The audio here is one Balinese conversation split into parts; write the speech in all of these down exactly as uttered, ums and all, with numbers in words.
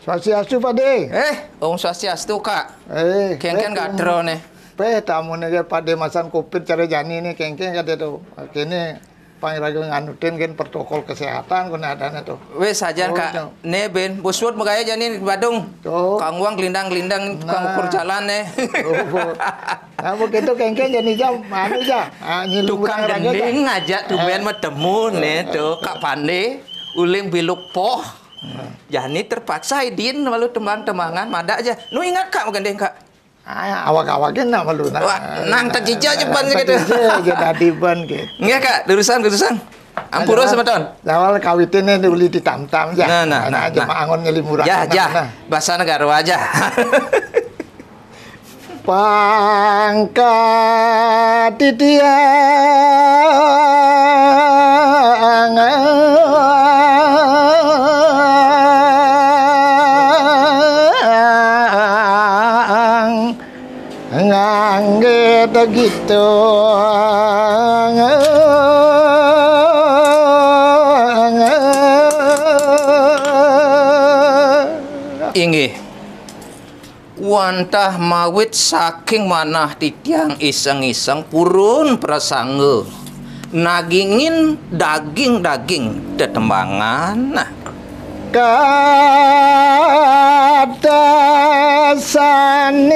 Swastiastu, Pade. Eh, Om Swastiastu, Kak. Eh, kéngkén eh, gatra nih. Peh, tamuné gén Pade masan covid cara jani nih, kéngkén kadé to. Kéné pang raga nganutin gén protokol kesehatan kunaadané to. Wéh, sajan, oh, Kak. To. Né bén, busuut magaya jani Badung. To. Kang Wang glindang-glindang, tukang ukur jalan nih. To, Bu. Nah, begitu kéngkén jani jam, anu ja. Ah, nyilu tukang gending aja tuh bén matemu nih to, Kak Pande. Uling biluk poh. Jani terpaksa idin malu tembang-tembangan, madak ja. Nu ingat, Kak, magending, Kak? Ah, awak-awaknya nak malu, nak. Wah, nang tak jijak je ban gitu. Tak jijak je dadi ban gitu. Nggih, Kak, durusang, durusang. Ampura semeton. Awal kawitinnya uli ditamtam ya. Nah, nah, nah, nah. Angon ngelimurang. Ya, nah, ya. Nah. Bahasa negara aja. Pangkat titiang nganggé gitu. Inggih. Wantah mawit saking manah titiang iseng-iseng purun prasangga nagingin daging-daging tetembangan. Nah. Kata saning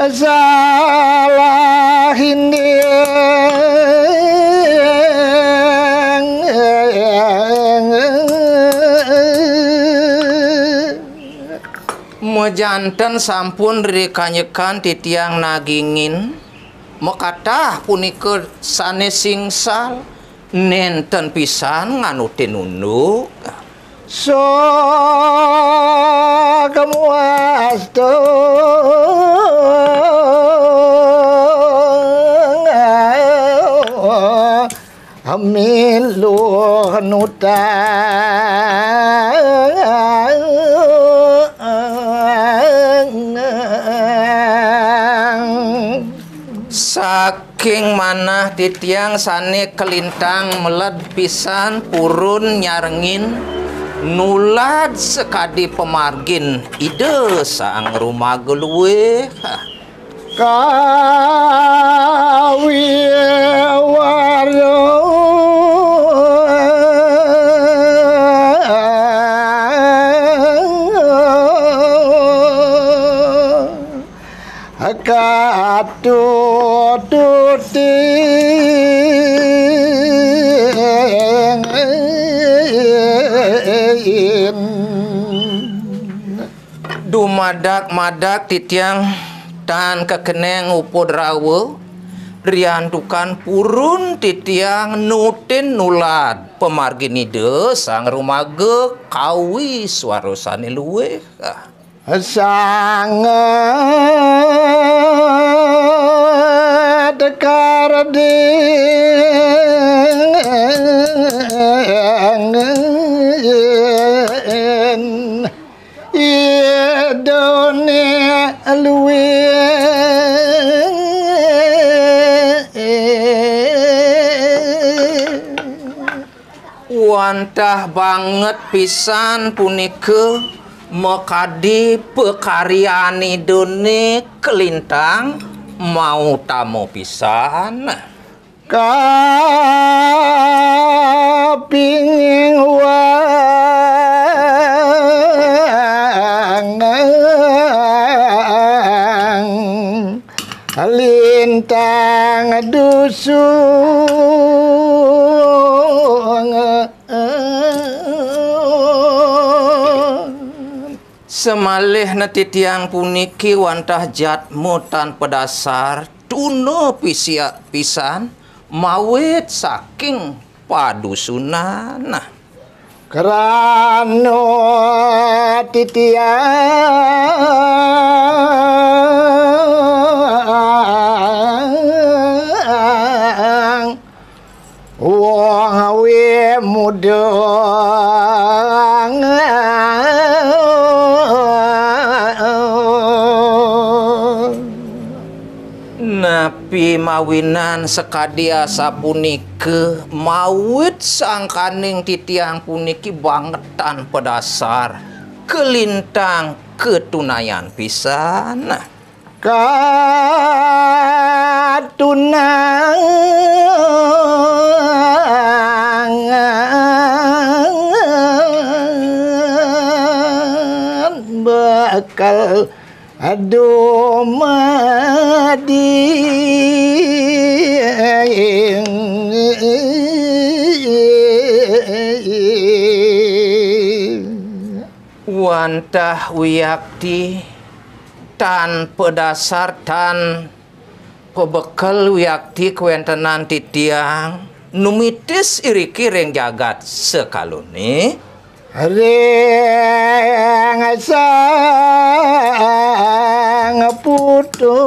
salah inding. Majanten sampun rikanyekan titiang nagingin, makatah punika sané singsal, nénten pisan nganutin unduk. Sok muastung milu nutang. Saking manah titiang sané kalintang meled pisan purun nyarengin nulad sakadi pamargin Ida Sang Rumaga Luih. Kawi warung. Katututing. Dumadak-madak titiang tan kakeneng upadrawa, riantukan purun titiang nutin nulad pamargin Ida Sang Rumaga Kawi Swara Sané Luih. Ah. Sanget karding. Idané luih. Wantah banget pisan punika makadi pakaryan Idané kalintang mautama pisan. Kaping wang lintang dusung. Samalihna titiang puniki wantah jatma tanpa dasar, tuna pisia-, pisan, mawit saking padusunan. Nah. Krana titiang wong awé muda. Pimawinan sakadi asapunika, mawit sangkaning titiang puniki banget tan padasar, kalintang katunayan pisan. Katunangan bakal dumadi. Wantah wiakti tan padasar, tan pabekel wiakti kawentenan titiang numitis iriki ring jagat sakalune. Ring sang putu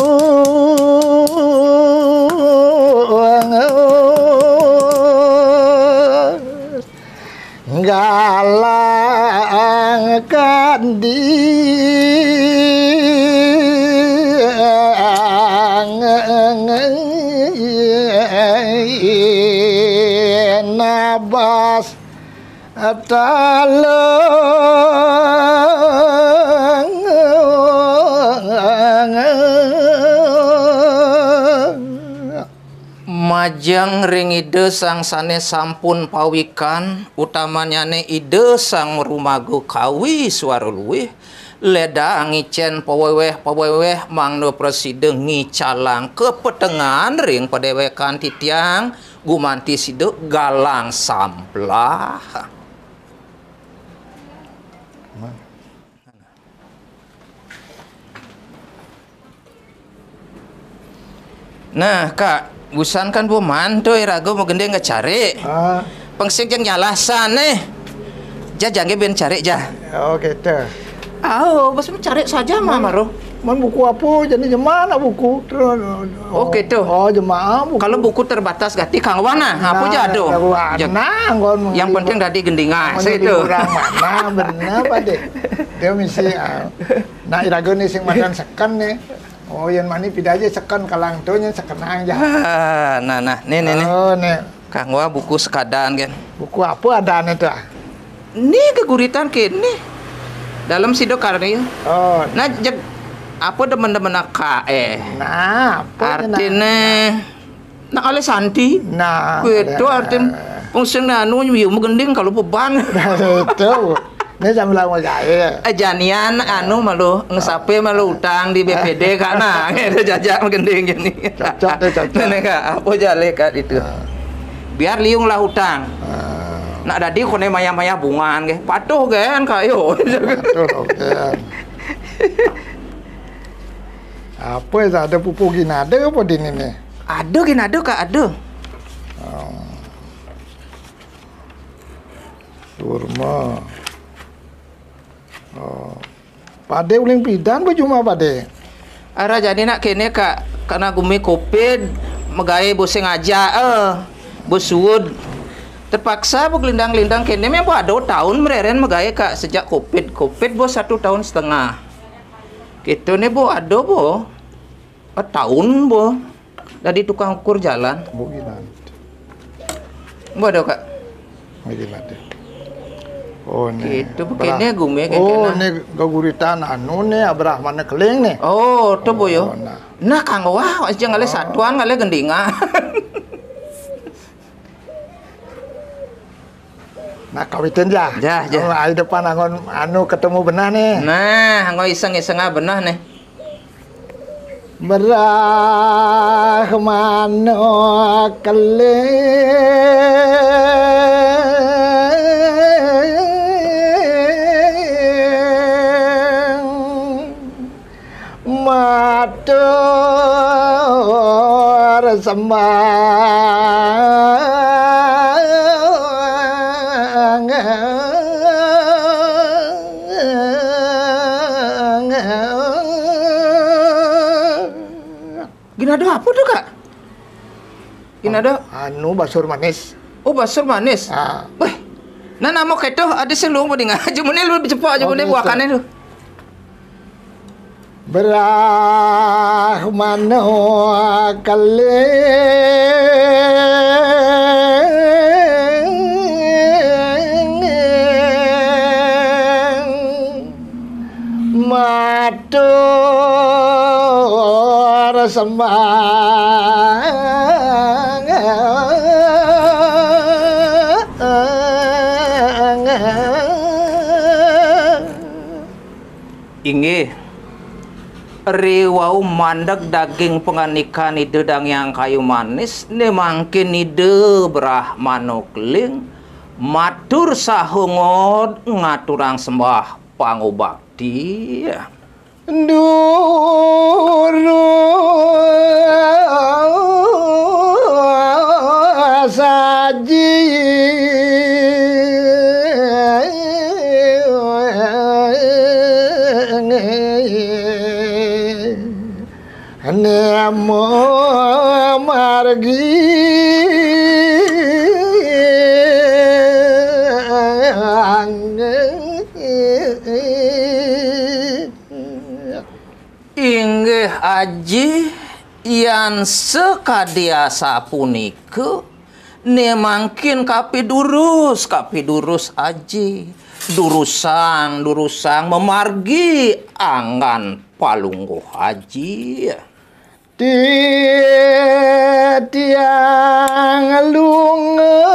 galang kandi. Nabas taleng. Majeng ring Ida Sang Sane Sampun Pawikan, utamanyane Ida Sang Marumaga Kawi Swara Luih, ledang ngicen paweweh-paweweh mangda prasida ngicalang kapetengan ring padewekan titiang, gumanti sida galang samplah. Nah, Kak, busan kan buman tu iraga magending ka carik. Ah. Pang sing jang nyalasan, eh. Ja, jangge ben carik, ja. Oh, gitu. Au, bas carik saja mah, Maro. Man buku apa? Jadi jema nak buku? Terus, Oh, gitu. Oh, jema buku. Kalau buku terbatas gati kang wana, apa ja ada? Nah, ja. Nah, nggon Yang penting tadi gendingan, saya itu. Orang mana, bener apa deh? Dia misi, ah. Nah, iraga ni sing madan seken ni. Oh, yen mani pida aja seken kalang tu, yen sekenang ja. Ah, nah, nah, ni, ni, ni. Oh, ni. Kang Wah buku sekadan, kan. Buku apa adane tu, ah? Ni geguritan kene. Dalam sida karya. Oh. Nah, jeg, apa demen-demen ka, eh? Nah, apa ni, nah? Artine, nak ale santi. Nah, Kuwi ada. Itu artin pungsing anu, yo magending kalau beban. Itu. Ini sambil lama jahit. Eh, janian anu malu, ngesape malu utang di B P D kana. Itu jajak magending jani. Cocok deh, cocok. Ini, Kak, apa jale, Kak, itu? Ah. Biar liung lah utang. Ah. Nak dadi kone mayah-mayah bungan, ke. Patuh, kan, Kak, yo. Patuh, oke. Apa ya, ada pupuk ginada apa di ini, nih? Ada ginada, Kak, ada. Oh. Kurma. Oh. Pade uling pidan apa cuma pade? Ara jani nak kene, Kak, karena gumi covid, magae bosing aja, eh, bosuud. Terpaksa bu gelindang-gelindang kene, memang bu ada tahun mereren magae, Kak, sejak covid. Covid bu satu tahun setengah. Gitu nih bu, ada bu. Setahun bu. Dadi tukang ukur jalan. Bu Ginan. Bu ada, Kak. Bu Ginan. Oh, ni. Gitu, begini gumi, oh, kena. Ni gaguritan anu ni, Abrahmana Keling ni. Oh, tu bu yo. Oh, nah. Nah, Kang Wah, aja ngalih satuan, ngalih gendingan. Nah, kawitin ja. Ja, ja. Oh, ai depan anggon anu ketemu benah nih. Nah, anggon iseng-iseng ah benah nih. Brahmana Keling. Matur sembah. Ginada apa tu, Kak? Ginada? Anu, basur manis. Oh, basur manis. Ah. Weh, nah, nama keto ada sing luung padingan. Jumune lu cepak, jumune buahane lu. Brahmana keling matur sembah. Inggih. Riwau mandeg daging pangandikan Ida Dang Hyang Kayu Manis, né mangkin Ida Brahmana keling matur saha ngod ngaturang sembah pangubakti. Duru saji nemo margi. Inggih Aji, yan sakadi asapunika, né mangkin kapidurus, kapidurus Aji. Durusang, durusang mamargi anggan palungguh Aji. Titiang lunga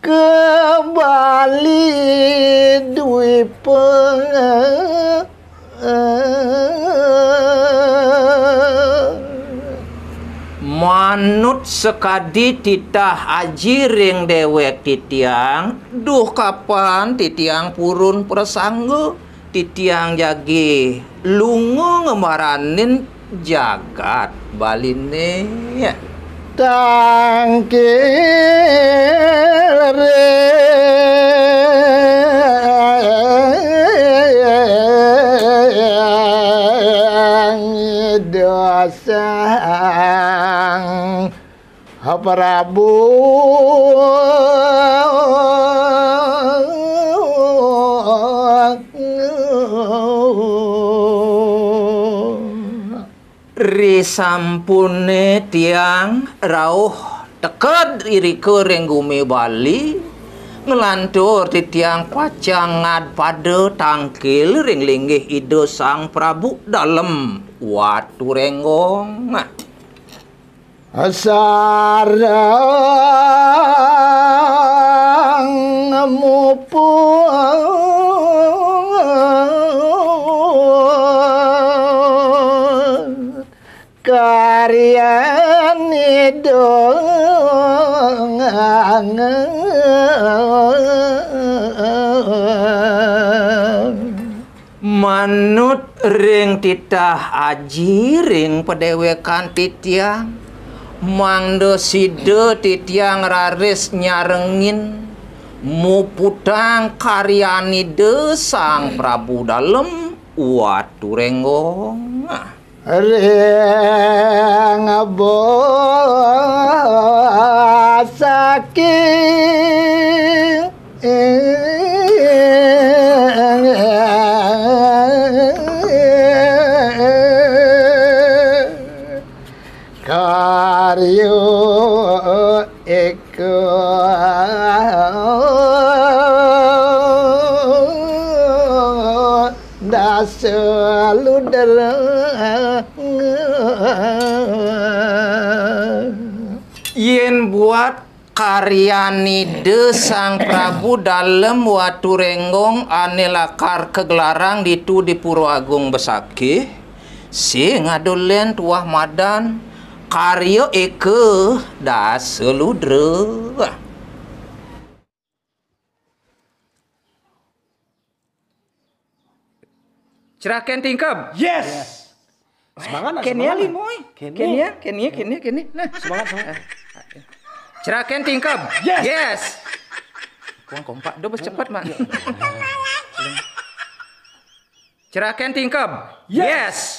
ka Bali Dwipa. Manut sakadi titah Aji ring déwék titiang, duh kapan titiang purun prasangga, titiang jagi lunga ngemaranin jagat Baliné. Tangkil ring Ida Sang Prabu. Risampuné tiang rauh teked irika ring gumi Bali, nglantur titiang pacang ngadpada tangkil ring linggih Ida Sang Prabu Dalem Watu Rénggong. Sareng muput karyan Ida. Manut ring titah Aji ring padéwékan titiang, mangda sida titiang raris nyarengin muputang karyan Ida Sang Prabu Dalem Watu Rénggong. Ring bosaki karya eka dasa ludra. Yén buat karyan Ida Sang Prabu Dalem Watu Rénggong ané lakar kagelarang ditu di Pura Agung Besakih, sing ada lén tuah madan karya eka dasa ludra. Cerah kén tingkeb. Yes. Semangat nak, Kenia semangat nak. Limoy. Kenia. Kenia, Kenia, Kenia, Kenia. Nah. Semangat, semangat. Cerah kén tingkeb. Yes. Yes. Kurang kompak. Dah bercepat, Mak. Ya. Cerah kén tingkeb. Yes. Yes.